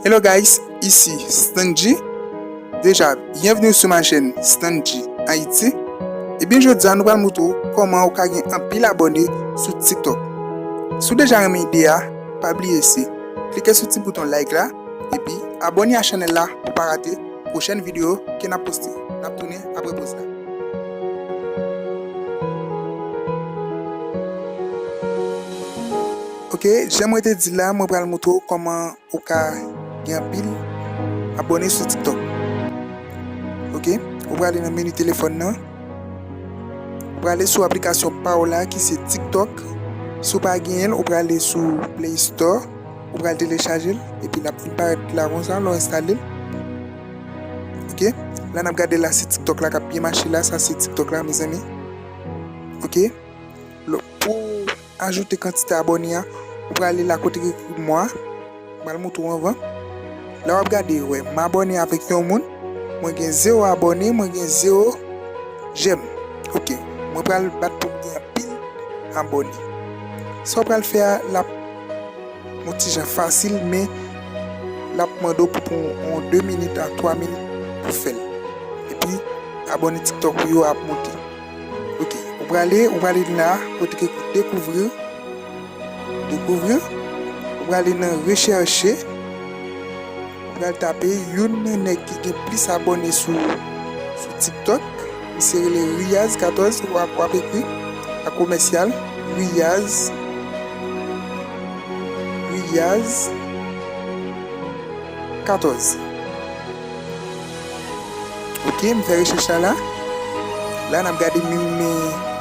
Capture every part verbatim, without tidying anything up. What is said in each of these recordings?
Hello guys, ici Stanji. Déjà, bienvenue sur ma chaîne Stanji Haïti. Ebyen, jodi a nou pral montre w kòman ou ka gen anpil abòne sou TikTok. Si w déjà renmen ide a, pa bliye se klike sou ti bouton like la, epi abòne a chanèl la pou pa rate pwochèn videyo ke n ap poste. N ap tounen apre poz la. Ok, jan mwen te di la, mwen pral montre w kòman ou ka gen anpil abòne sou TikTok. Ok, ou prale nan meni telefòn nan. Ou prale sou aplikasyon pa w la ki se TikTok. Si w pa genyen l, ou prale sou Play Store, ou pral telechaje l, epi l ap vin parèt la konsa, lè w enstale l. Ok, la n ap gade la se TikTok la k ap byen mache la, sa se TikTok la, mezanmi. Ok, pou ajoute kantite abòne a, ou prale la kote ki ekri mwa, m pral montre w anvan. La w ap gade, wè, m abòne avèk yon moun, mwen gen zewo abòne, mwen gen zewo jèm. Ok, mwen pral bat pou m gen anpil abòne. Sa w pral fè a, l ap yon ti jan fasil, men l ap mande w pou pran yon de minit a twa minit pou fè l. Epi, abòne TikTok ou yo ap monte. Ok, ou prale, ou prale la, kote ki ekri découvrir. Découvrir. Ou prale nan recherche. Ou pral tape youn nan nèg ki gen plis abòne sou, sou TikTok. Misye rele Riaz katòz, w ap, w ap ekri a komèsyal Riaz, Riaz katòz. Ok, m fè rechèch la la. La, n ap gade men, men,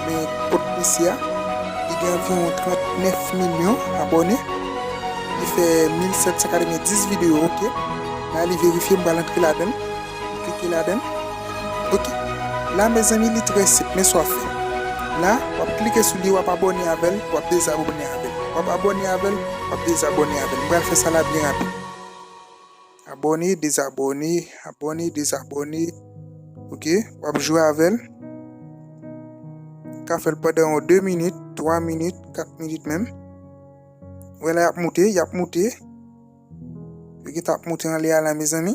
men kont misye a. Li gen anviwon trannèf milyon abòne. Li fè mil sèt san katrevenndis videyo, ok. La, li verifye, m pral antre ladan l. M klike ladan l. Ok. La, mezanmi, li trè senp, men sa w ap fè. La, w ap klike sou li, w ap abòne avè l, w ap dezabòne avè l. W ap abòne avè l, w ap dezabòne avè l. M pral fè sa la byen rapid. Abòne, dezabòne, abòne, dezabòne. Ok, w ap jwe avè l. Ka fè l pandan yon de minit, twa minit, kat minit menm. Wè la, y ap moute, y ap moute. Yo gentan ap moute anlè a la, mezanmi.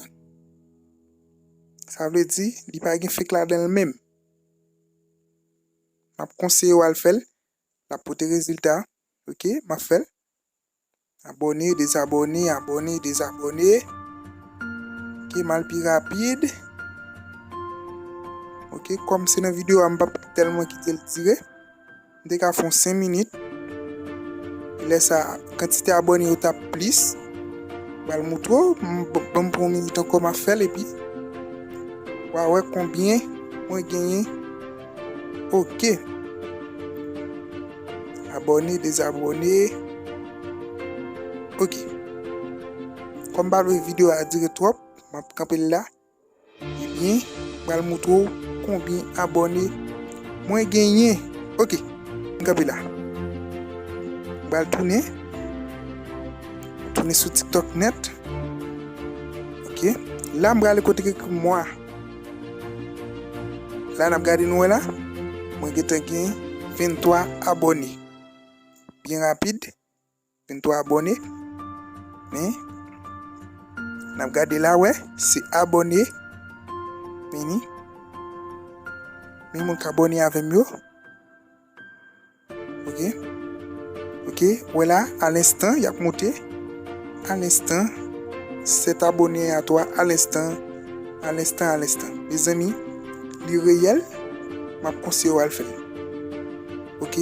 Sa vle di, li pa gen fake ladan l menm. M ap konseye w al fè l. L ap pote rezilta. Ok, m ap fè l. Abòne, dezabòne, abòne, dezabòne. Ok, m al pi rapid. Ok, kòm se nan videyo a, m p ap tèlman kite l dire. M te ka fè yon senk minit. Lè sa, kantite abòne yo t ap plis. M pral montre w, m, ban m pran yon minit ankò, m ap fè l, epi w a wè konbyen mwen genyen. Ok. Abòne, dezabòne. Ok. Kòm m pa vle videyo a dire twòp, m ap kanpe l la. Ebyen, m pral montre w konbyen abòne mwen genyen. Ok, m kanpe la. M pral tounen. Tounen sou TikTok nèt. Ok. La, m prale kote ki ekri mwa. La, n ap gade, nou wè la. Mwen gentan gen venntwa abòne. Byen rapid. Venntwa abòne. Men, n ap gade la, wè, se abòne. Vini. Men moun k abòne avè m yo. Ok. Ok, wè la, a lenstan, y ap monte. A lenstan, sèt abòne a twa, a lenstan, a lenstan, a lenstan. Mezanmi, li reyèl, m ap konseye w al fè l. Ok.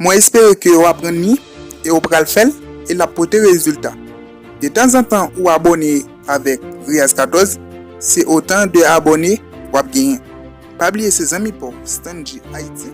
Mwen espere ke w aprann li e w pral fè l e l ap pote rezilta. Detanzantan ou abòne avèk Riaz katòz, se otan de abòne w ap genyen. Pa bliye se zanmi pa w, Stanji Ayiti.